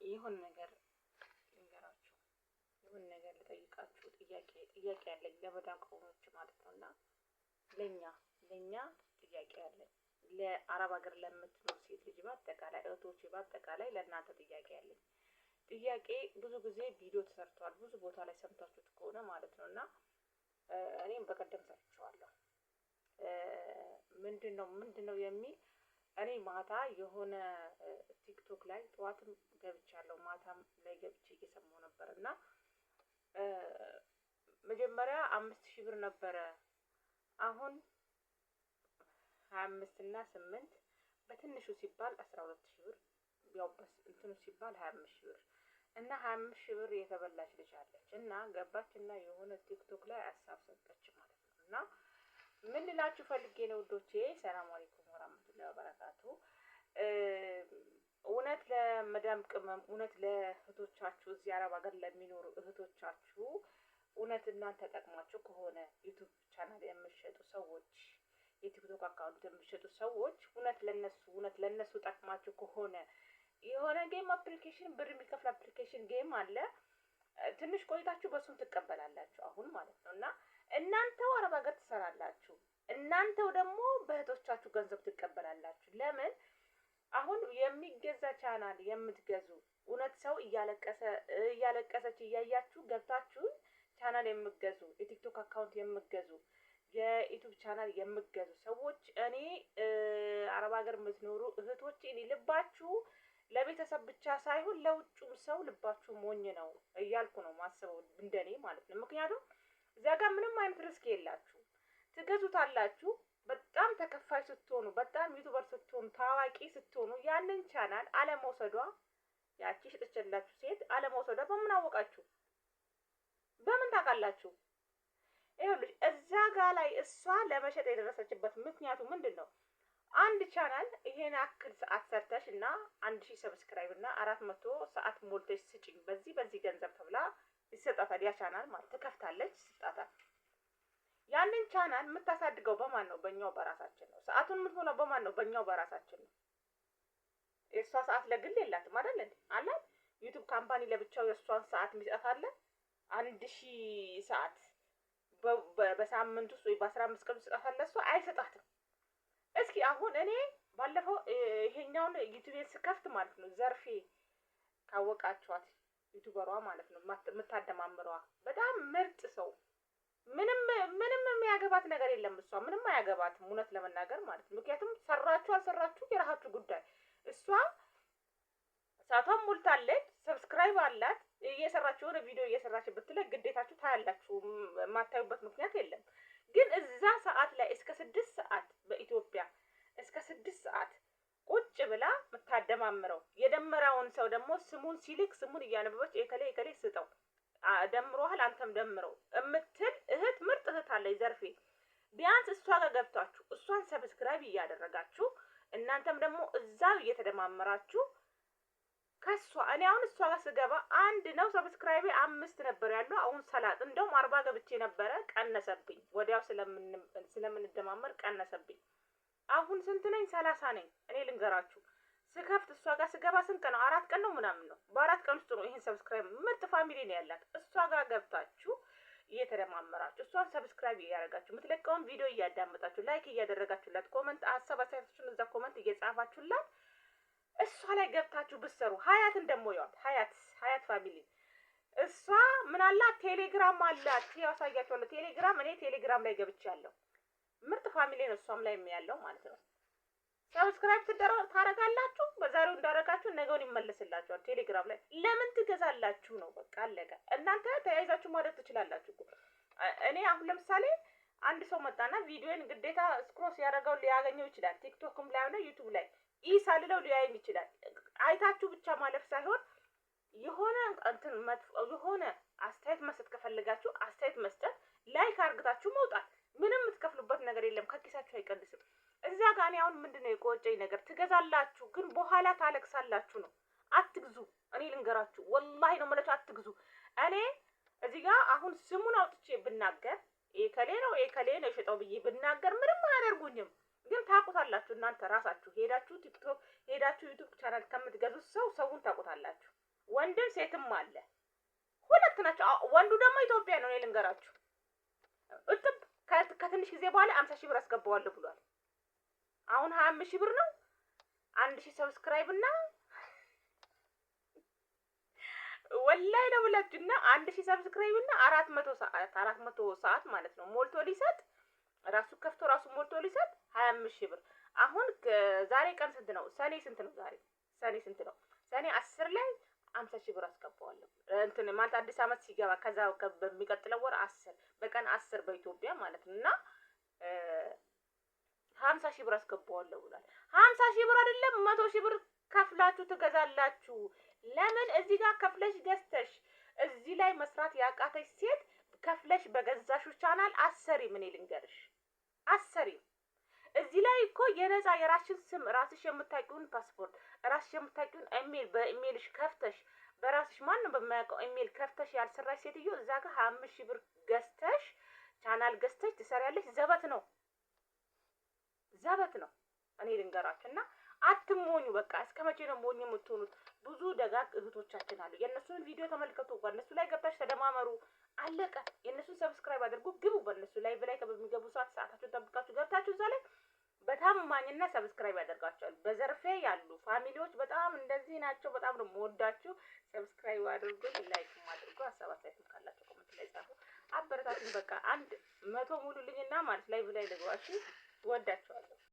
የሆነ ነገር ልንገራችሁ፣ የሆነ ነገር ልጠይቃችሁ። ጥያቄ ያለኝ ለመዳም ቅመሞች ማለት ነው። እና ለኛ ጥያቄ ያለኝ ለአረብ ሀገር ለምትኖር ሴት ልጅ በአጠቃላይ፣ እህቶቼ በአጠቃላይ ለእናንተ ጥያቄ ያለኝ። ጥያቄ ብዙ ጊዜ ቪዲዮ ተሰርቷል፣ ብዙ ቦታ ላይ ሰምታችሁት ከሆነ ማለት ነው። እና እኔም በቀደም ሰርቼዋለሁ። ምንድን ነው የሚል፣ እኔ ማታ የሆነ ቲክቶክ ላይ ጠዋትም ገብቻለሁ፣ ማታም ላይ ገብቼ እየሰማሁ ነበር። እና መጀመሪያ 5,000 ብር ነበረ፣ አሁን 25 እና 8 በትንሹ ሲባል 12,000 ብር፣ ያው እንትኑ ሲባል 25,000 ብር። እና 25,000 ብር የተበላች ልጅ አለች። እና ገባች እና የሆነ ቲክቶክ ላይ ሀሳብ ሰጠች ማለት ነው። እና ምን ልላችሁ ፈልጌ ነው ውዶቼ፣ ሰላም አለይኩም ወራህመቱላሂ ወበረካቱ። እውነት ለመዳም ቅመም፣ እውነት ለእህቶቻችሁ፣ እዚህ አረብ ሀገር ለሚኖሩ እህቶቻችሁ፣ እውነት እናንተ ጠቅማችሁ ከሆነ ዩቱብ ቻናል የምትሸጡ ሰዎች፣ የቲክቶክ account የምትሸጡ ሰዎች፣ እውነት ለነሱ ጠቅማችሁ ከሆነ የሆነ game application፣ ብር የሚከፍል application game አለ። ትንሽ ቆይታችሁ በሱም ትቀበላላችሁ አሁን ማለት ነው። እና እናንተው አረብ ሀገር ትሰራላችሁ፣ እናንተው ደግሞ በእህቶቻችሁ ገንዘብ ትቀበላላችሁ። ለምን አሁን የሚገዛ ቻናል የምትገዙ፣ እውነት ሰው እያለቀሰ እያለቀሰች እያያችሁ ገብታችሁ ቻናል የምትገዙ፣ የቲክቶክ account የምትገዙ፣ የዩቱብ ቻናል የምትገዙ ሰዎች፣ እኔ አረብ ሀገር የምትኖሩ እህቶች፣ እኔ ልባችሁ ለቤተሰብ ብቻ ሳይሆን ለውጩም ሰው ልባችሁ ሞኝ ነው እያልኩ ነው ማስበው፣ እንደኔ ማለት ነው። ምክንያቱም እዚያ ጋር ምንም አይነት risk የላችሁ፣ ትገዙታላችሁ። በጣም ተከፋይ ስትሆኑ፣ በጣም YouTuber ስትሆኑ፣ ታዋቂ ስትሆኑ ያንን ቻናል አለመውሰዷ፣ ያቺ ሽጥችላችሁ ሴት አለመውሰዷ በምን አወቃችሁ? በምን ታውቃላችሁ? ይኸውልሽ፣ እዛ ጋ ላይ እሷ ለመሸጥ የደረሰችበት ምክንያቱ ምንድን ነው? አንድ ቻናል ይሄን ያክል ሰዓት ሰርተሽ እና 1,000 subscribe እና 400 ሰዓት ሞልተሽ ስጭኝ በዚህ በዚህ ገንዘብ ተብላ ይሰጣታል። ያ ቻናል ማለት ትከፍታለች፣ ይሰጣታል። ያንን ቻናል የምታሳድገው በማን ነው? በእኛው በራሳችን ነው። ሰዓቱን የምትሞላው በማን ነው? በእኛው በራሳችን ነው። የእሷ ሰዓት ለግል የላትም አይደል እንዴ? አላት። ዩቱብ company ለብቻው የእሷን ሰዓት የሚሰጣት አለ። 1,000 ሰዓት በሳምንት ውስጥ ወይ በ15 ቀን ይሰጣታል። ለእሷ አይሰጣትም። እስኪ አሁን እኔ ባለፈው ይሄኛውን ዩቱቤን ስከፍት ማለት ነው፣ ዘርፌ ካወቃችኋት YouTuber ዋ ማለት ነው፣ የምታደማምረዋ፣ በጣም ምርጥ ሰው፣ ምንም ምንም የሚያገባት ነገር የለም። እሷ ምንም አያገባትም እውነት ለመናገር ማለት ነው። ምክንያቱም ሰራችሁ አልሰራችሁ የራሳችሁ ጉዳይ። እሷ ሰዓቷን ሞልታለች፣ subscribe አላት። እየሰራችሁ የሆነ ቪዲዮ እየሰራች ብትለቅ ግዴታችሁ ታያላችሁ። የማታዩበት ምክንያት የለም። ግን እዛ ሰዓት ላይ እስከ 6 ሰዓት፣ በኢትዮጵያ እስከ 6 ሰዓት ቁጭ ብላ የምታደማምረው፣ የደመራውን ሰው ደግሞ ስሙን ሲልክ ስሙን እያነበበች የከሌ የከሌ ስጠው፣ ደምሮሃል አንተም ደምረው እምትል እህት፣ ምርጥ እህት አለች ዘርፌ። ቢያንስ እሷ ጋር ገብታችሁ እሷን subscribe እያደረጋችሁ እናንተም ደግሞ እዛው እየተደማመራችሁ ከሷ፣ እኔ አሁን እሷ ጋር ስገባ አንድ ነው subscribe ኤ፣ 5 ነበር ያለው። አሁን 30፣ እንደውም 40 ገብቼ ነበረ፣ ቀነሰብኝ። ወዲያው ስለምንደማመር ቀነሰብኝ። አሁን ስንት ነኝ? 30 ነኝ። እኔ ልንገራችሁ፣ ስከፍት እሷ ጋር ስገባ ስንት ቀን ነው? 4 ቀን ነው ምናምን ነው። በ4 ቀን ውስጥ ነው ይሄን subscribe። ምርጥ family ነው ያላት። እሷ ጋር ገብታችሁ እየተደማመራችሁ፣ እሷን subscribe እያደረጋችሁ፣ የምትለቀውን ቪዲዮ እያዳመጣችሁ፣ like እያደረጋችሁላት፣ comment ሀሳብ አስተያየታችሁን እዛ comment እየጻፋችሁላት እሷ ላይ ገብታችሁ ብትሰሩ። ሀያትን ደግሞ ያዋት፣ ሀያት family፣ እሷ ምን አላት? ቴሌግራም አላት። ያሳያችኋለሁ። ቴሌግራም፣ እኔ ቴሌግራም ላይ ገብቻለሁ። ምርጥ family ነው እሷም ላይ ያለው ማለት ነው። Subscribe ታረጋላችሁ። በዛሬው እንዳረጋችሁ ነገውን ይመለስላችኋል። ቴሌግራም ላይ ለምን ትገዛላችሁ ነው። በቃ አለቀ። እናንተ ተያይዛችሁ ማድረግ ትችላላችሁ እኮ። እኔ አሁን ለምሳሌ አንድ ሰው መጣና ቪዲዮን ግዴታ scroll ያደረገው ሊያገኘው ይችላል። ቲክቶክም ላይ ሆነ ዩቱብ ላይ ሳልለው ሊያየኝ ይችላል። አይታችሁ ብቻ ማለፍ ሳይሆን የሆነ እንትን የሆነ አስተያየት መስጠት ከፈለጋችሁ አስተያየት መስጠት፣ like አርግታችሁ መውጣት። ምንም የምትከፍሉበት ነገር የለም፣ ከኪሳችሁ አይቀንስም። እዛ ጋ እኔ አሁን ምንድን ነው የቆጨኝ ነገር፣ ትገዛላችሁ፣ ግን በኋላ ታለቅሳላችሁ ነው። አትግዙ። እኔ ልንገራችሁ፣ ወላሂ ነው የምላችሁ፣ አትግዙ። እኔ እዚህ ጋር አሁን ስሙን አውጥቼ ብናገር፣ ኤከሌ ነው ኤከሌ ነው የሸጠው ብዬ ብናገር ምንም አያደርጉኝም። ግን ታውቁታላችሁ፣ እናንተ ራሳችሁ ሄዳችሁ ቲክቶክ ሄዳችሁ ዩቱብ ቻናል ከምትገዙት ሰው ሰውን ታውቁታላችሁ። ወንድም ሴትም አለ። ሁለት ናቸው። ወንዱ ደግሞ ኢትዮጵያ ነው። እኔ ልንገራችሁ እጥብ ከትንሽ ጊዜ በኋላ 50,000 ብር አስገባዋለሁ ብሏል። አሁን 25,000 ብር ነው። 1,000 subscribe እና ወላይ ነው ብላችሁ እና 1,000 subscribe እና 400 ሰዓት፣ 400 ሰዓት ማለት ነው፣ ሞልቶ ሊሰጥ ራሱ ከፍቶ ራሱ ሞልቶ ሊሰጥ 25,000 ብር። አሁን ዛሬ ቀን ስንት ነው? ሰኔ ስንት ነው ዛሬ? ሰኔ ስንት ነው? ሰኔ 10 ላይ 50,000 ብር አስገባዋለሁ። እንትን ማለት አዲስ አመት ሲገባ ከዛ በሚቀጥለው ወር 10 በቀን 10 በኢትዮጵያ ማለት ነው እና 50,000 ብር አስገባዋለሁ ብሏል። 50,000 ብር አይደለም፣ 100,000 ብር ከፍላችሁ ትገዛላችሁ። ለምን እዚህ ጋር ከፍለሽ ገዝተሽ እዚህ ላይ መስራት ያቃተሽ ሴት ከፍለሽ በገዛሽው ቻናል አሰሪም? እኔ ልንገርሽ አሰሪም። እዚህ ላይ እኮ የነፃ የራስሽን ስም፣ ራስሽ የምታውቂውን ፓስፖርት፣ ራስሽ የምታውቂውን ኢሜል በኢሜልሽ ከፍተሽ፣ በራስሽ ማንም በማያውቀው ኢሜል ከፍተሽ ያልሰራሽ ሴትዮ እዛ ጋር 25,000 ብር ገዝተሽ ቻናል ገዝተሽ ትሰሪያለሽ። ዘበት ነው፣ ዘበት ነው። እኔ ልንገራችሁ እና አትሞኙ። በቃ እስከ መቼ ነው ሞኝ የምትሆኑት? ብዙ ደጋግ እህቶቻችን አሉ። የእነሱን ቪዲዮ ተመልከቱ። በእነሱ ላይ ገብታችሁ ተደማመሩ። አለቀ። የእነሱን subscribe አድርጉ፣ ግቡ። በእነሱ ላይ በላይ በሚገቡ ሰዓት ሰዓታችሁን ጠብቃችሁ ገብታችሁ እዛ ላይ በታማኝና subscribe ያደርጋቸዋል። በዘርፌ ያሉ family ዎች በጣም እንደዚህ ናቸው። በጣም ነው የምወዳችሁ። Subscribe አድርጉ፣ like ም አድርጉ። ሀሳብ አስተያየትም ካላችሁ comment ላይ ጻፉ። አበረታቱኝ። በቃ 100 ሙሉልኝና ማለት ላይ ብላይ ልግባችሁ። እወዳችኋለሁ።